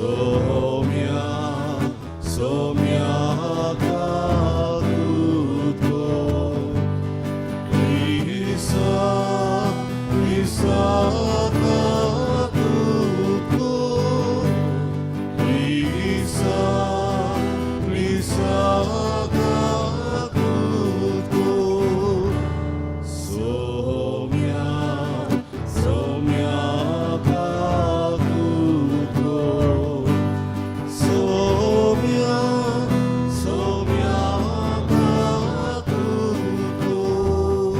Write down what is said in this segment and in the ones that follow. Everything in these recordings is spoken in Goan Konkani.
सोम्या सोम्या काकूत कोर क्रिसा क्रिसा काकूत कोर क्रिसा क्रिसा काकूत कोर सोम्या सोम्या काकूत कोर सोम्या सोम्या काकूत कोर.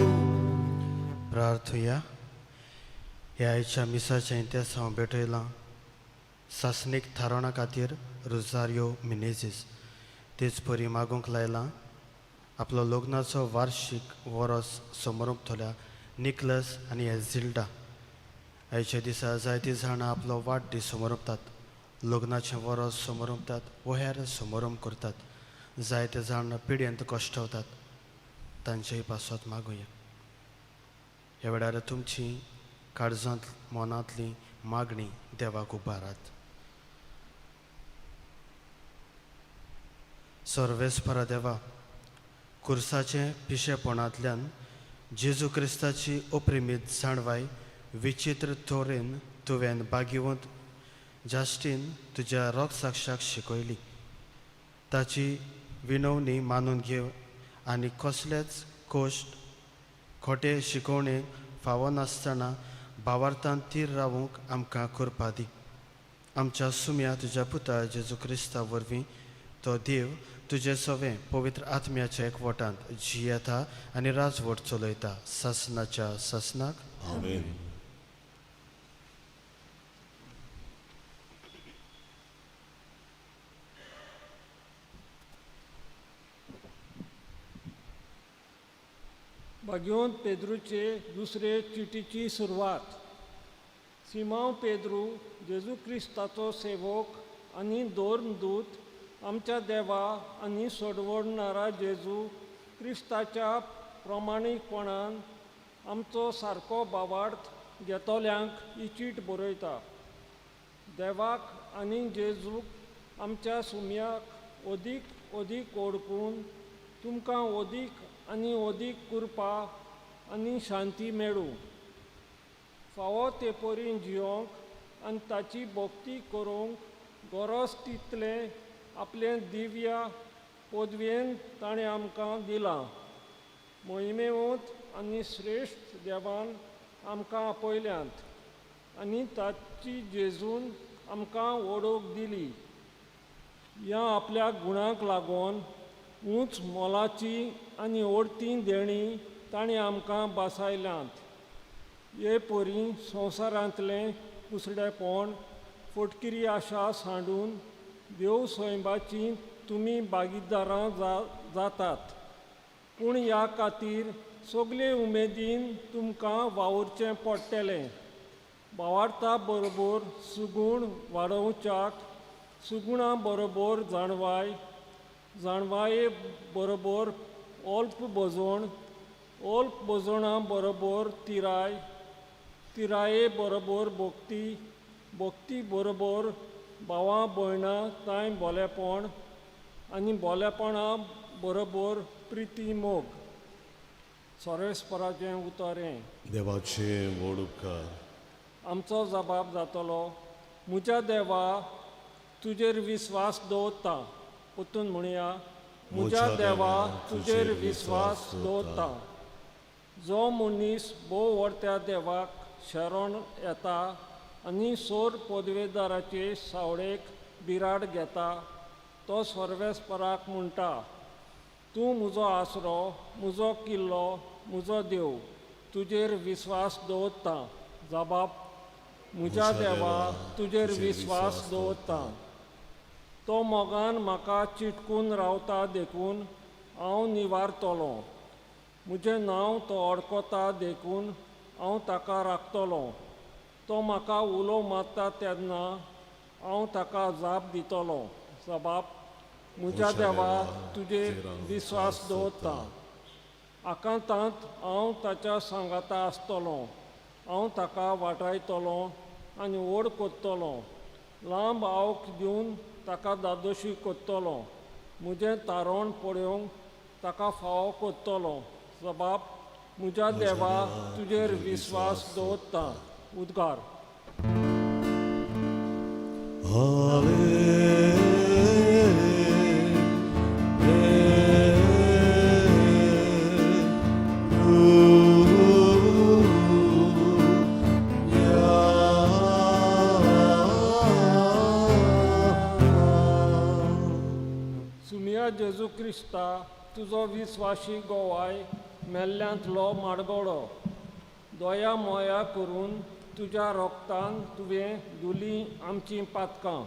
प्रार्थुया. ह्या आयच्या मिसाच्या इतिहास हांव भेटयलां सासणीक थारावणा खातीर रोजारियो मिनेझीस, तेच परी मागूंक लायलां आपलो लग्नाचो वार्शीक वरोस समरपतल्या निकलस आनी एझिल्डा. आयच्या दिसा जायतीं जाणां आपलो वाडदीस समरपतात, लग्नाचें वरोस समरपतात वो हेर समारंभ करतात. जायते जाण पिड्येंत कश्टवतात, तांचेय पासत मागुया. ह्या वेळार तुमची काळजांत मनांतली मागणी देवाक उबारात. सर्वेस्परा देवा, कुर्साचे पिशेपणांतल्यान जेजू क्रिस्ताची अप्रिमीत जाणवाय विचित्र तरेन तुवें बागिवंत जास्टीन तुज्या रोगसाक्षाक शिकयली. ताची विनवणी मानून घेव आनी कसलेच कोश्ट खोटे शिकोवणे फावो नासतना भावार्थान थीर रावूंक आमकां कृपा दी. आमच्या सुम्या तुज्या पुता जेजू क्रिस्ता वरवीं, तो देव तुजे सवें पवित्र आत्म्याच्या एकवटांत जियेता आनी राजवट चलयता सासनाच्या सासनाक. आमेन. भाग्यवंत पेद्रूचे दुसरे चिटीची सुरवात. सिमांव पेद्रू, जेजू क्रिस्ताचो सेवक आनी धर्मदूत, आमच्या देवा आनी सोडवणारा जेजू क्रिस्ताच्या प्रमाणीकपणान आमचो सारको भावार्थ घेतल्यांक ही चीट बरयता. देवाक आनी जेजूक आमच्या सुम्याक अदीक अदीक ओडकून तुमकां अदीक आनी अदीक कृपा आनी शांती मेळूं. फावो ते परीन जियोंक आनी ताची भक्ती करूंक गरज तितलें आपलें दिव्या पदवेन ताणें आमकां दिलां. मोहिमेवंत आनी श्रेश्ठ देवान आमकां आपयल्यांत आनी ताची जेजून आमकां वडोवंक दिली. ह्या आपल्या गुणांक लागून उंच मोलाची आनी ओडती देणी ताणें आमकां बासायल्यांत. हे परी संवसारांतलें कुसडेपण फटकिरी आशा सांडून देव सैबाची तुमी भागीदारां जातात. पूण ह्या खातीर सगळे उमेदीन तुमकां वावुरचें पडटलें. भावार्था बरोबर सुगूण वाडोवच्याक, सुगुणा बरोबर जाणवाय, जाणवाये बरोबर अल्प भजवण, अल्प भजवणा बरोबर तिराय, तिराये बरोबर भक्ती, भक्ती बरोबर भावा भयणां तांय बोलेपण आनी बोलेपणा बरोबर प्रिती मोग. सर्वेस्पराचें उतर हें. देवाचे व्हड उपकार. आमचो जबाब जातलो, म्हज्या देवा तुजेर विस्वास दवरता. परतून म्हणया, म्हज्या देवा तुजेर विस्वास दवरता. जो मनीस भोव व्हडत्या देवाक शरण येता आनी सोर पदवेदाराचे सावळेक बिराड घेता, तो सर्वेस्पराक म्हणटा, तूं म्हजो आसरो, म्हजो किल्लो, म्हजो देव, तुजेर विस्वास दवरता. जबाब, म्हज्या देवा तुजेर विस्वास दवरता. तो मोगान म्हाका चिटकून रावता देखून हांव निवारतलो. म्हजें नांव तो अडकता देखून हांव ताका राखतलो. तो म्हाका उलो मारता तेन्ना हांव ताका जाप दितलो. जबाब, म्हज्या देवा तुजेर विस्वास दवरता. आकांतांत हांव ताच्या सांगाता आसतलो. हांव ताका वाटायतलो आनी व्हड करतलो. लांब आवक दिवन ताका दादोशी कोत्तलो. म्हजें तारण पळोवंक ताका फावो कोत्तलो. जबाब म्हज्या देवा तुजेर विस्वास दवरता. उद्गार. सुमिया जेजू क्रिस्ता तुजो विस्वाशी गोवाय मेल्ल्यांतलो माडगोडो दोया मोया करून तुज्या रोगतान तुवें धुली आमचीं पातकां.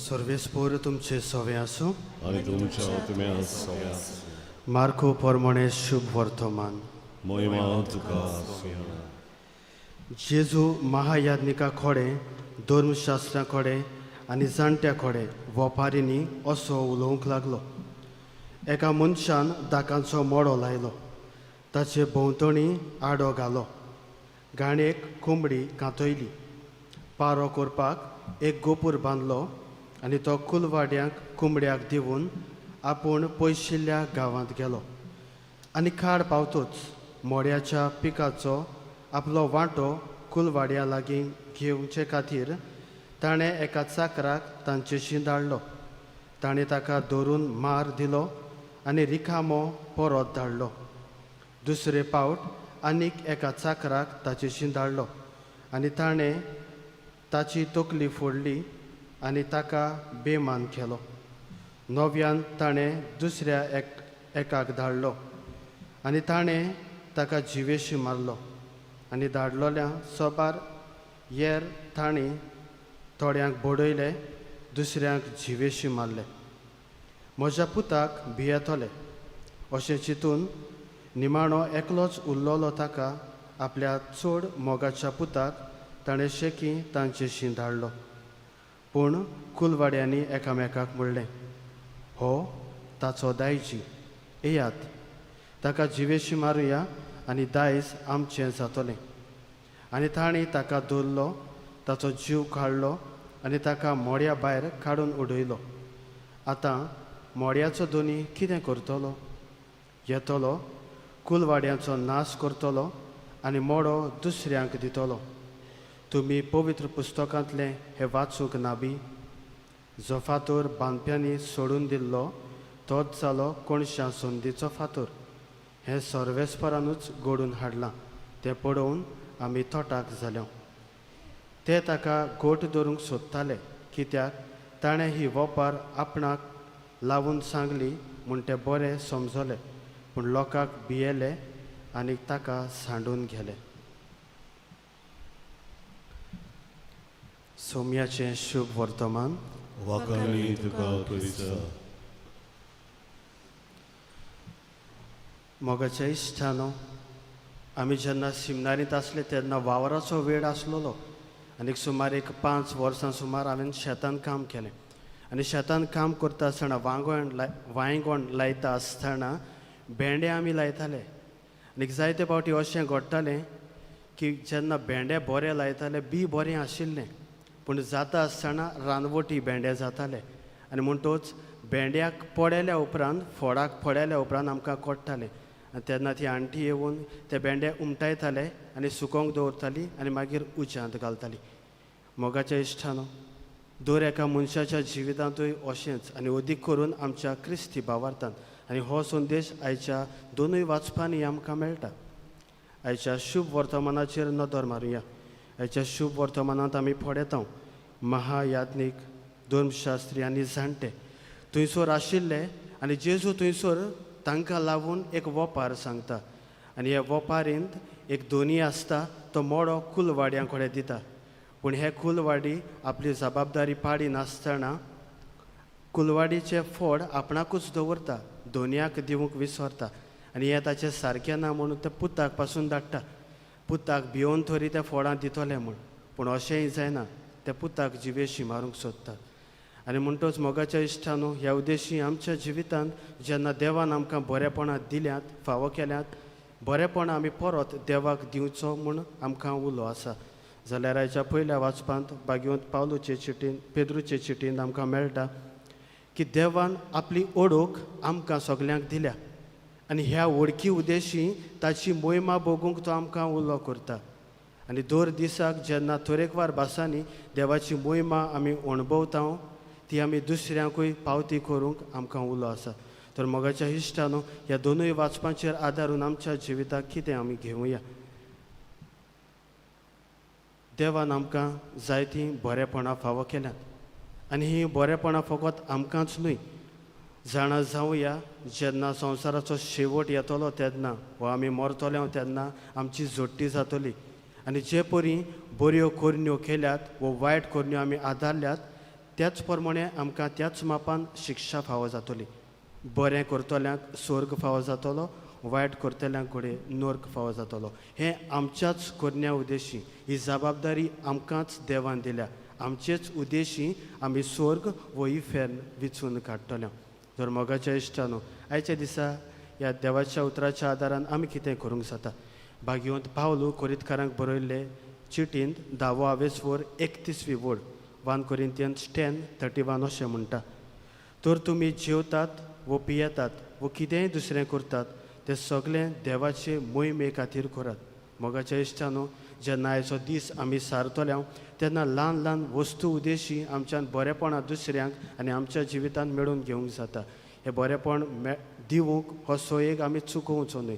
सर्वेस्पोर तुमचे सवे आसूं. आनी तुमच्या आत्म्या सव्या. मार्को प्रमाणे शुभ वर्तमान. मोहिमा तुका सोम्या. जेजू महायाज्ञिका खोडे, धर्मशास्त्रा खोडे आनी जाणट्या खोडे वपारींनी असो उलोवंक लागलो. एका मनशान दाकांचो मोडो लायलो, ताचे भोंवतणी आडो घालो, गाणयेक कोंबडी कांतयली, पारो करपाक एक गोपूर बांदलो आनी तो कुलवाड्यांक कोंबड्याक दिवन आपूण पयशिल्ल्या गांवांत गेलो. आनी खाड पावतोच मोड्याच्या पिकाचो आपलो वांटो कुलवाड्या लागीं घेवचे खातीर ताणें एका चाकराक तांचेशी धाडलो. ताणें ताका धरून मार दिलो आनी रिकामो परत धाडलो. दुसरे पावट आनीक एका चाकराक ताचेशी धाडलो आनी ताणें ताची तकली फोडली आनी ताका बेमान केलो. नव्यान ताणें दुसऱ्या एकाक धाडलो आनी ताणें ताका जिवेशी मारलो. आनी धाडलोल्या सोबार येर तांणी थोड्यांक बडयले, दुसऱ्यांक जिवेशी मारले. म्हज्या पुताक भियेतले अशें चिंतून निमाणो एकलोच उरलेलो ताका आपल्या चड मोगाच्या पुताक ताणें शेकी तांचेशी धाडलो. पूण कुलवाड्यांनी एकामेकाक म्हणलें, हो ताचो दायजी, येयात ताका जिवेशी मारुया आनी दायज आमचें जातलें. आनी तांणी ताका धरलो, ताचो जीव काडलो आनी ताका मोड्या भायर काडून उडयलो. आतां मोड्याचो दोनी कितें करतलो? येतलो, कुलवाड्यांचो नाश करतलो आनी मोडो दुसऱ्यांक दितलो. तुमी पवित्र पुस्तकांतलें हें वाचूंक ना बी? जो फातर बांदप्यांनी सोडून दिल्लो तोच जालो कोणशा संदीचो फातर. हें सर्वेस्परानूच घडून हाडलां, तें पळोवन आमी तोटाक जाल्यो. ते ताका गोट धरूंक सोदताले, कित्याक ताणें ही वोपार आपणाक लावून सांगली म्हूण ते बरें समजले. पूण लोकांक भियेले आनी ताका सांडून गेले. सोम्याचें शुभ वर्तमान. वाखाणणी तुका क्रिस्ता. मोगाच्या इश्टानो, आमी जेन्ना सिमनारींत आसले तेन्ना वावराचो वेळ आसलेलो आनी सुमार एक 5 वर्सां सुमार हांवें शेतान काम केलें. आनी शेतान काम करता आसतना वांयगण लायता आसतना भेंडे आमी लायताले. आनी जायते फावटी अशें घडटालें की जेन्ना भेंडे बरे लायताले, बी बरें आशिल्लें, पूण जाता आसतना रानवटी भेंडे जाताले. आनी म्हणटोच भेंड्याक पडल्या उपरांत, फोडाक पडल्या उपरांत आमकां कळटालें. आनी तेन्ना ती आण्टी येवन ते भेंडे उमटायताले आनी सुकोवंक दवरताली आनी मागीर उज्यांत घालताली. मोगाच्या इश्टानो, दर एका मनशाच्या जिवितांतूय अशेंच, आनी अदीक करून आमच्या क्रिस्ती भावार्थान. आनी हो संदेश आयच्या दोनूय वाचपांनी आमकां मेळटा. आयच्या शुभ वर्तमानाचेर नदर मारुया. आयच्या शुभ वर्तमानांत आमी पळयता महायाज्ञीक, धर्मशास्त्री आनी जाणटे थंयसर आशिल्ले आनी जेजू थंयसर तांकां लावून एक वोपार सांगता. आनी ह्या वोपारींत एक दोनी आसता, तो मोडो कुलवाड्यां कडेन दिता. पूण हे कुलवाडी आपली जबाबदारी पाडी नासतना कुलवाडीचें फोड आपणाकूच दवरता, दोनयाक दिवंक विसरता. आनी हें ताचें सारकें ना म्हणून त्या पुताक पासून धाडटा. पुताक भियोन थोरी त्या फोडां दितले म्हूण, पूण अशेंय जायना, त्या पुताक जिवेशी मारूंक सोदतात. आनी म्हणटच मोगाच्या इश्टानो, ह्या उद्देशी आमच्या जिवितांत जेन्ना देवान आमकां बरेपणां दिल्यात, फावो केल्यात, बरेपणां आमी परत देवाक दिवचो म्हूण आमकां उलो आसा. जाल्यार आयच्या पयल्या वाचपांत बागेवंत पावलूचे चिटीन, पेद्रूचे चिटीन आमकां मेळटा की देवान आपली ओळख आमकां सगल्यांक दिल्या आनी ह्या वळखी उद्देशी ताची मोहिमा भोगूंक तो आमकां उलो करता. आनी दर दिसाक जेन्ना तरेकवार भासांनी देवाची मोहिमा आमी अणभवता ती आमी दुसऱ्यांकूय पावती करूंक आमकां उलो आसा. तर मोगाच्या इश्टानो, ह्या दोनूय वाचपांचेर आदारून आमच्या जिविताक कितें आमी घेवया. देवान आमकां जायतीं बरेपणां फावो केल्यात आनी हीं बरेपणां फकत आमकांच न्हय, जाणा जावया जेन्ना संवसाराचो शेवट येतलो तेन्ना वा आमी मरतले तेन्ना आमची जोडटी जातली आनी जे परी बऱ्यो करण्यो केल्यात वा वायट करण्यो आमी आदारल्यात त्याच प्रमाणे आमकां त्याच मापान शिक्षा फावो जातली. बरें करतल्यांक स्वर्ग फावो जातलो, वायट करतल्यांक घडये नर्क फावो जातलो. हें आमच्याच करण्या उद्देशी, ही जबाबदारी आमकांच देवान दिल्या. आमचेच उद्देशी आमी स्वर्ग वो इफेर्न विचून काडटले. तर मोगाच्या इश्टानो, आयच्या दिसा ह्या देवाच्या उतराच्या आदारान आमी कितें करूंक जाता. भाग्यवंत पावलू कोरितकारांक बरयल्ले चिटींत 10वो आवेसवर 31वी वड 1 Corinthians 10:31 अशें म्हणटा, तर तुमी जेवतात वो पियेतात वो कितेंय दुसरें करतात तें सगळें देवाचे मोहिमे खातीर करात. मोगाच्या इश्टानो, जेन्ना आयचो दीस आमी सारतले तेन्ना ल्हान ल्हान वस्तू उद्देशी आमच्यान बरेपणां दुसऱ्यांक आनी आमच्या जिवितांत मेळोवन घेवंक जाता. हें बरेपण दिवंक हो सोयेक आमी चुकोवचो न्हय.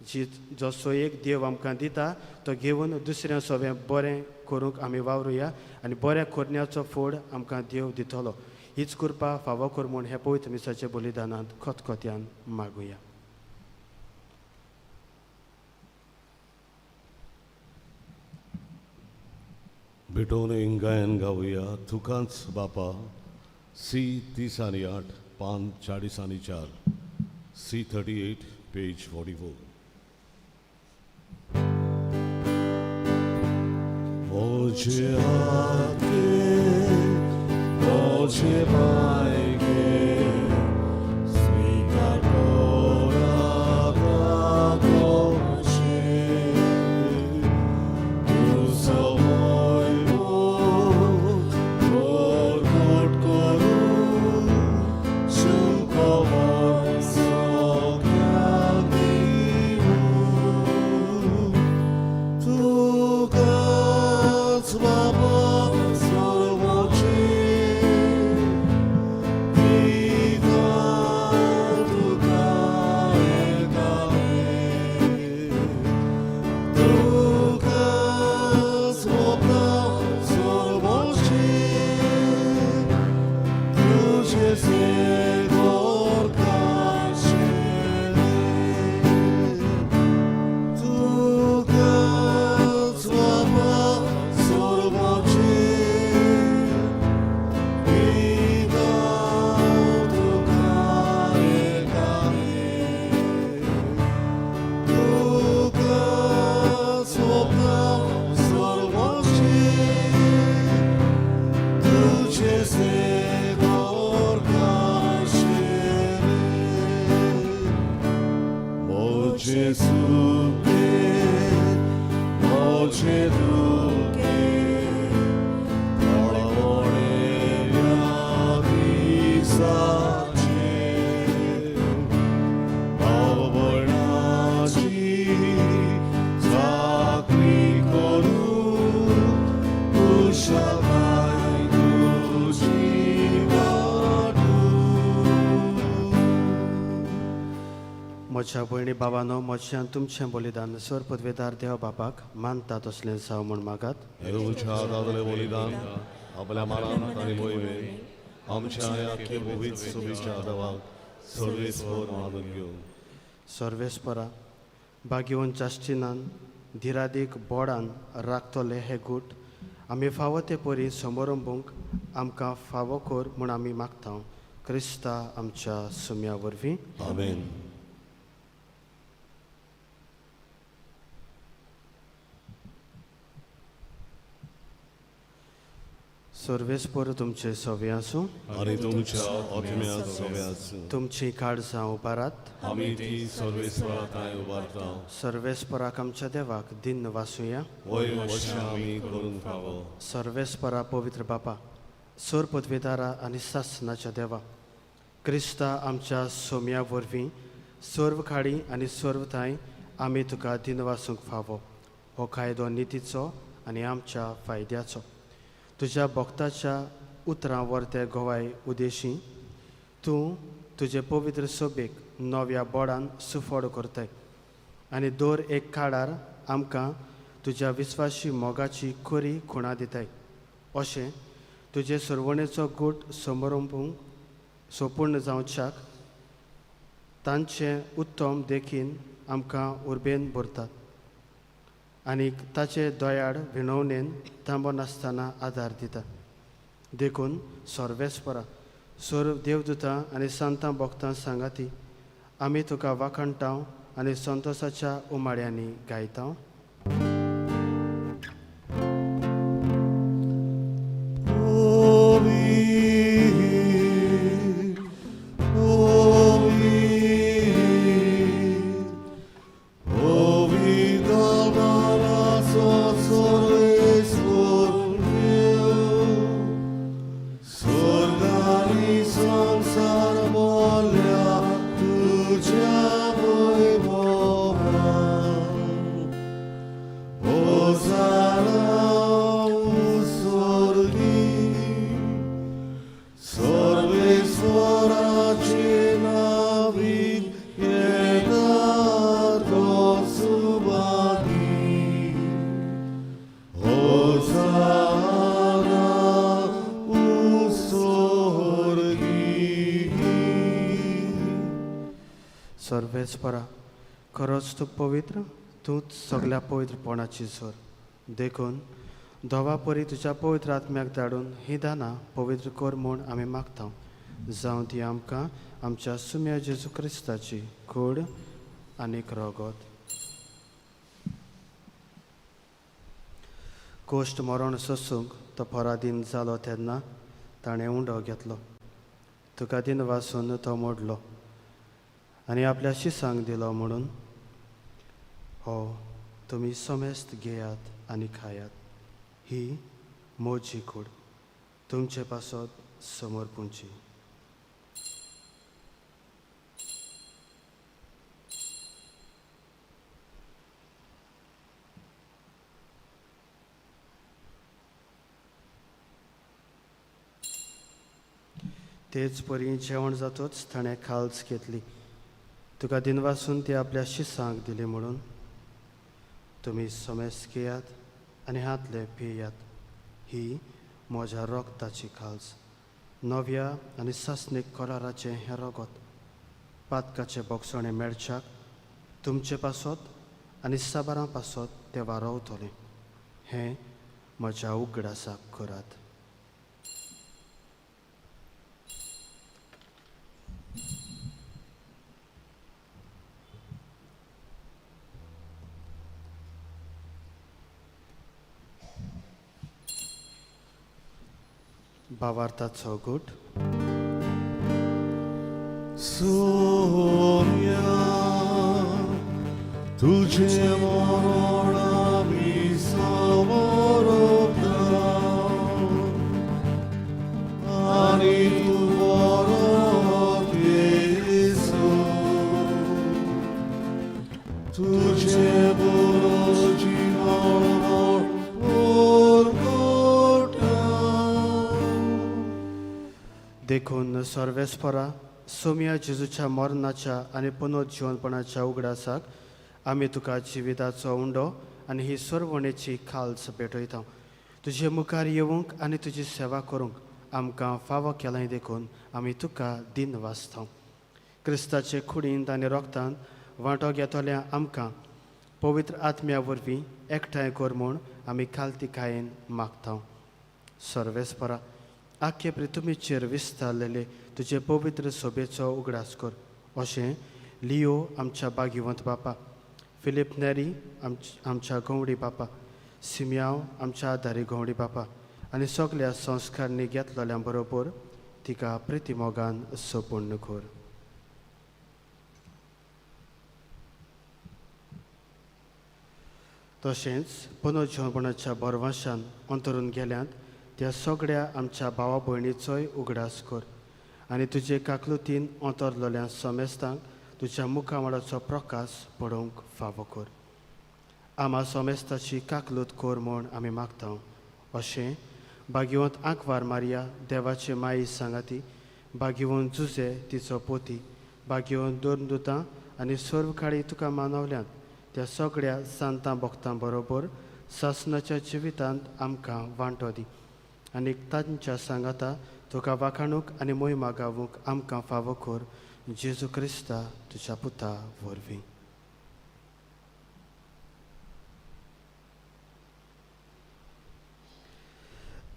जी जो सोयेक देव आमकां दिता तो घेवन दुसऱ्या सगळें बरें करूंक आमी वावरुया आनी बरें करण्याचो फोड आमकां देव दितलो. हीच कृपा फावो कर म्हूण हे पवित्र मिसाच्या बलिदानांत खतखत्यान मागुया. भेटोवन गायन गावया तुकांच बापा, सी 30 आनी 8, पान 40 आनी 4, सी 38, पेज 44. मोझे हाते मोझे पायगे स्वीकार म्हज्या भयणी बाबानो, म्हज्यान तुमचें बलिदान सर पदवेदार देव बापाक मानता तसलें जावं म्हूण मागात. बलिदान आपल्या मानान आनी मोहिमेन आमच्या आख्खे भोवीत सोबीच्या देवाक सर्वेस्पर मानून घेवन. सर्वेस्परा, भाग्यवंत चाश्टिनान धिरादीक बोडान राखतले हे गूट आमी फावो ते परी समारंभूंक आमकां फावो कर म्हूण आमी मागता, क्रिस्ता आमच्या सुम्या वरवीं. आमेन. सर्वेस्पर तुमचे सवे आसूं. आनी तुमच्या आत्म्यात सवे आसूं. तुमची काळजां उबारात. आमी ती सर्वेस्परा थांय उबारता. सर्वेस्पराक आमच्या देवाक दिन वासुया. वय वर्षां आमी करूंक फावो. सर्वेस्परा पवित्र बापा, सोर पदवेदारा आनी सासनाच्या देवा, क्रिस्ता आमच्या सोम्या वरवीं सर्व खाडी आनी सर्व थांय आमी तुका दिनवासूंक फावो. हो कायदो नितीचो आनी आमच्या फायद्याचो. तुज्या भक्ताच्या उतरां वर्ते गोवाय उदेशी तूं तुजे पवित्र सोबेक नव्या बोडान सुफोड करताय आनी दर एक काळार आमकां तुज्या विस्वाशी मोगाची खरी खुणा दिताय. अशें तुजे सरवणेचो गूट समरंपूंक सोपूर्ण जावच्याक तांचे उत्तम देखीन आमकां उर्बेन भरतात आनी ताचे दयाळ विणवणेन थांबो नासतना आदार दिता. देखून सर्वेस्परा, सर्व देवदूतां आनी संतां भक्तां सांगाती आमी तुका वाखणटाव आनी संतोसाच्या उमाळ्यांनी गायता. सर्वेश्वराचे नावी येता तो सुभागी. होसाना उत्सर्गी. सर्वेस्परा, खरोच तूं पवित्र, तूंच सगल्या पवित्रपणाची सर. देखून धवा परी तुज्या पवित्र आत्म्याक धाडून ही दानां पवित्र कर म्हूण आमी मागता. जावं ती आमकां आमच्या सुम्या जेजू क्रिस्ताची कूड आनीक रगत. कोश्ट मरण सोसूंक तो पराधीन जालो तेन्ना ताणें उंडो घेतलो, तुका दिन वासून तो मोडलो आनी आपल्या शिसांक दिलो म्हणून, हो तुमी समेस्त घेयात आनी खायात, ही म्हजी कूड तुमचे पासत समर्पूंची. तेच परी जेवण जातोच ताणें खाल्स घेतली, तुका दिनवासून ती आपल्या शिसांक दिली म्हणून, तुमी समेस्त घेयात आनी हातले पियात, ही म्हज्या रगताची खाल्स, नव्या आनी सासणीक कराराचें हें रगत, पातकाचें बोगसणें मेळच्याक तुमचे पासत आनी साबारां पासत तें वारवतलें. हें म्हज्या उगडासाक करात. भावार्थाचो गूट. सोम्या तुझे मरण आमी समर्पता आनी तूं परत येसो तुझे बरो जीवन परगटा. देखून सर्वेस्परा, सोम्या जेजूच्या मरणाच्या आनी पुनर्जीवनपणाच्या उगडासाक आमी तुका जिविताचो उंडो आनी ही सरवणेची खाल्स भेटयता. तुजे मुखार येवंक आनी तुजी सेवा करूंक आमकां फावो केलां देखून आमी तुका दिन वाचता. क्रिस्ताचे कुडींत आनी रोगतांत वांटो घेतल्या आमकां पवित्र आत्म्या वरवीं एकठांय कर म्हूण आमी खालतिकायेन मागता. सर्वेस्परा, आख्खे पृथ्वीचेर विस्तारलेले तुजे पवित्र सोबेचो उगडास कर. अशें लियो आमच्या बागिवंत बापा, फिलीप नेरी आमच्या गवडी बापा, सिमयाव आमच्या आदारी गवडी बापा आनी सगल्या संस्कारणी घेतलेल्या बरोबर तिका प्रितीमोगान सोपूर्ण कर. तशेंच पुनर्जन्मणाच्या बरवाशान अंतरून गेल्यांत त्या सगळ्या आमच्या भावा भयणीचोय उगडास कर आनी तुजे काकलुतीन अंतरलेल्या समेस्तांक तुज्या मुखामळाचो प्रकाश पडोवंक फावो कर. आमा समेस्ताची काकलूत कर म्हूण आमी मागता. अशें भाग्यवंत आंकवार मारिया देवाचे माई सांगाती, भाग्यवंत जुजे तिचो पोती, भाग्यवंत दोन दुतां आनी सर्वकाळी तुका मानवल्यांत त्या सगळ्या सांतां भक्तां बरोबर सासनाच्या जिवितांत आमकां वांटो दी आनी तांच्या सांगाता तुका वाखाणूक आनी मोहिमा गावूंक आमकां फावो कर, जेजू क्रिस्ता तुज्या पुता वरवीं.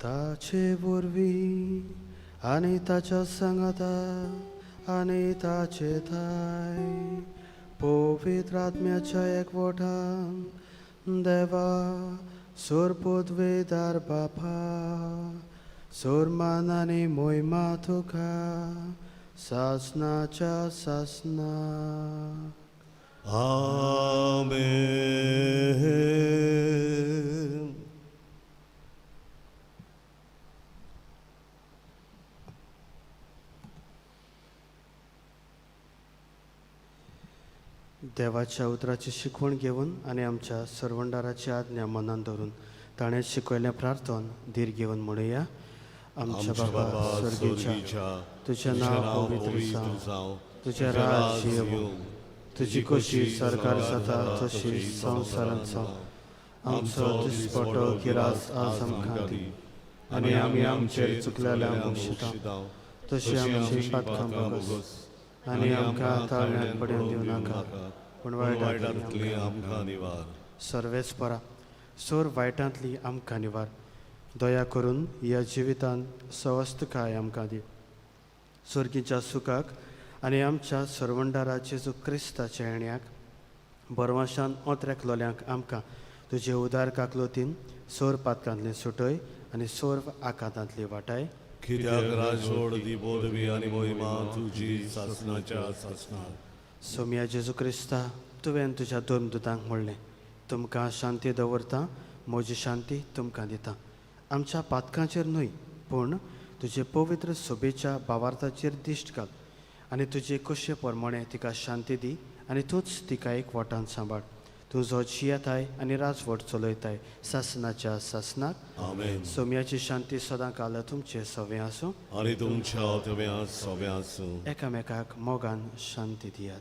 ताचे वरवीं आनी ताच्या सांगाता आनी ताचे थाय पवित्र आत्म्याच्या एकवटान देवा सोरपोदवेदार बापा सोरमान आनी मोहिमा तुका सासनाच्या सासना. आमेन. देवाच्या उतराची शिकवण घेवन आनी आमच्या सरवंडाराची आज्ञा मनान धरून ताणें शिकयलें प्रार्थन धीर घेवन म्हणुया. आमच्या बाबा स्वर्गीच्या, तुजें नांव पवित्र जावं, तुजें राज्य येवं, तुजी खोशी सरकार जाता तशी संवसारांत जावं. आमचो दिसपटो गिरास आज आमकां दी आनी आमी आमचेर चुकलेल्यांक बक्षिता तशी आमची पातकां भोगस आनी आमकां ताळण्यांत पडून दिवं नाका, पूण वायटांतली आमकां निवार. सर्वेच परा सोर वायटांतली आमकां निवार. दया करून ह्या जिवितांत सवस्तकाय आमकां दी. स्वर्गीच्या सुखाक आनी आमच्या सरवंडारा जेजू क्रिस्ताच्या येण्याक बरवाशान ओंत्रेकलोल्यांक आमकां तुजे उदार काकलोतीन सोर पातकांतली सुटय आनी सोर आकांतांतली वाटाय. कित्याक राजवड दी बोधवी आनी मोहिमा तुजी सासनाच्या सासनाक. सोम्या जेजू क्रिस्ता, तुवें तुज्या दोन दुतांक म्हणलें, तुमकां शांती दवरता, म्हजी शांती तुमकां दिता. आमच्या पातकांचेर न्हय पूण तुजे पवित्र सोबेच्या भावार्थाचेर दिश्ट घाल आनी तुजे कशे प्रमाणे तिका शांती दी आनी तूंच तिका एक वटान सांबाळ. तूं जो जियेताय आनी राजवट चलयताय सासनाच्या सासनाक. आमेन. सोम्याची शांती सदां काल तुमचे सवें आसूं आनी तुमच्या आत्म्या सवें आसूं. एकामेकाक मोगान शांती दियात.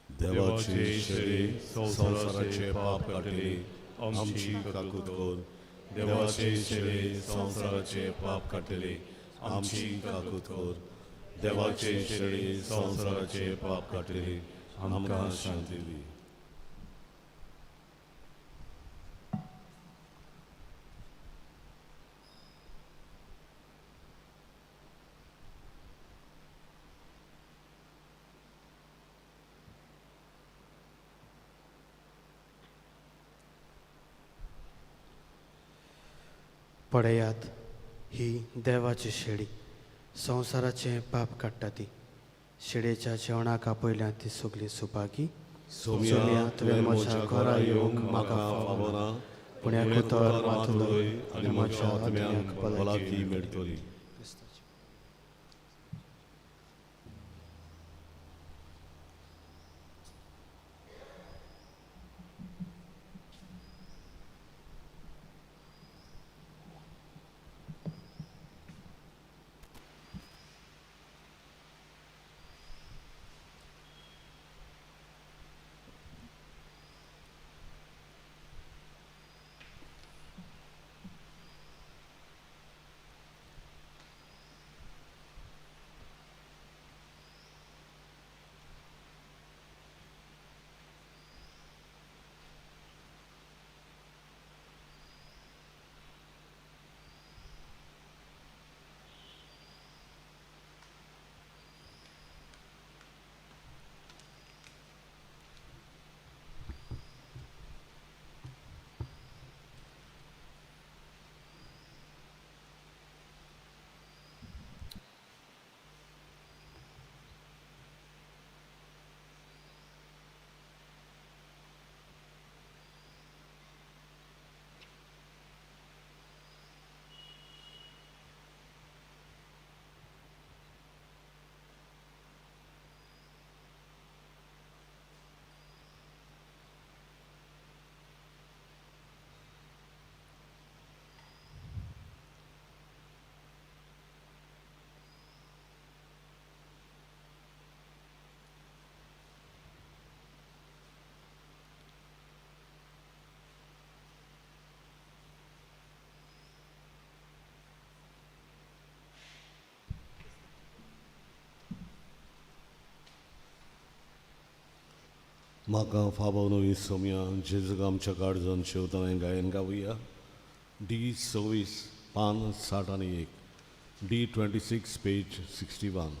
देवाचे शरीर संवसाराचे पाप काडटली आमची काकूत कर. देवाचे शरीर संवसाराचे पाप काडटली आमची काकूत कर. देवाचे शरीर संवसाराचे पाप काडटली आमकां शांती दी. पळयात, ही देवाची शेळी संवसाराचें पाप काडटा ती. शेळयेच्या जेवणाक आपयल्या ती सगळीं सुभागी. सोम्या, तुवें म्हज्या घरा येवंक म्हाका फावना, पूण एक उतर मात उलय आनी म्हज्या आत्म्याक भलायकी मेळटली. म्हाका फावो न्हय सोम्या जेजूक आमच्या काळजान शेवतना गायन गावया. डी 26 पान 61, डी 26 पेज 61.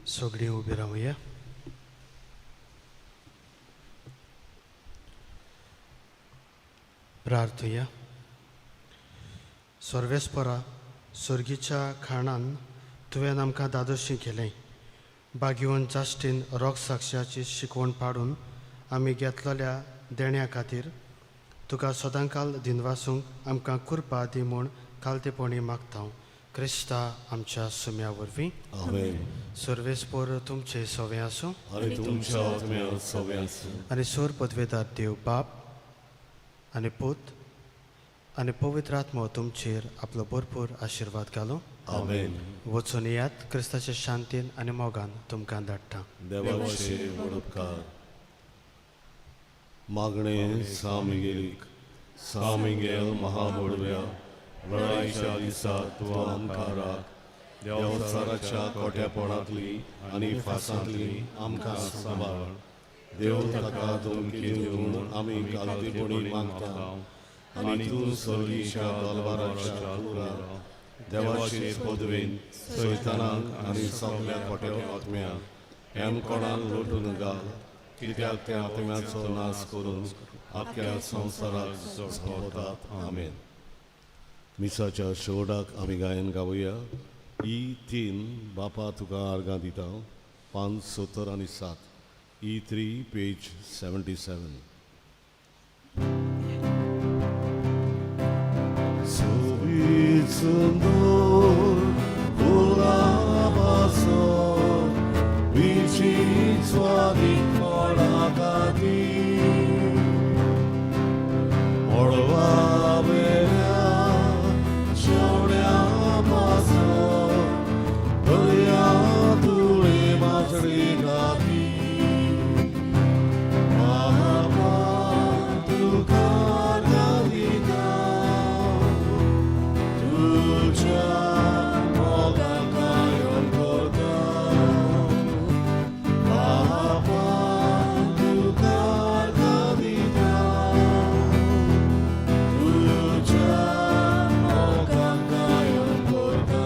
सगळीं उबी रावया. प्रार्थुया. सर्वेस्परा सर्गीच्या खाणान तुवें आमकां दादोशी केलें. बागेवन जास्टीन रोग साक्षाची शिकवण पाडून आमी घेतलेल्या देण्या खातीर तुका सदांकाल दिनवासूंक आमकां कृपा दी म्हूण खालतेपणी मागता क्रिस्ता आमच्या सुम्या वरवीं. आमेन. सर्वेस्पर तुमचे सवे आसूं आनी तुमच्या आत्म्या सवे आसूं. आनी सोर पदवेदार देव बाप आनी पूत आनी पवित्र आत्मो तुमचेर आपलो भरपूर आशिर्वाद घालूं. आमेन. वचून येयात क्रिस्ताच्या शांतीन आनी मोगान तुमकां धाडटा. देवाचे व्हड उपकार. मागणें सामिगेलीक सामिगेल महाबोडव्या लढाईच्या दिसा तूं आमकां राख देवचाराच्या कोट्यापणांतली आनी फासांतली आमकां सांबाळ देव ताका धमकी दिवन आमी कालतेपणी मागता आनी तूं सर्गीच्या दलबाराच्या कुरार देवाचे पदवेन सैतानाक आनी सगल्या खोट्या आत्म्यांक हेम कोणाक लोटून घाल कित्याक त्या आत्म्याचो नाश करून आख्या संवसाराक सोंपतात. आमेन. मिसाच्या शेवटाक आमी गायन गावया. ई 3 बापा तुका आर्गां दिता, पान 77, E 3 page 77. सोबीत सुंदर फुलां विचित्वादी फळां मळबावेल्या शेवण्या पासत दर्या तुळे माजडी गाती बापा तुका दिता तुज्या मोगाक गायन करता बापा तुका दिता तुज्या मोगाक गायन करता.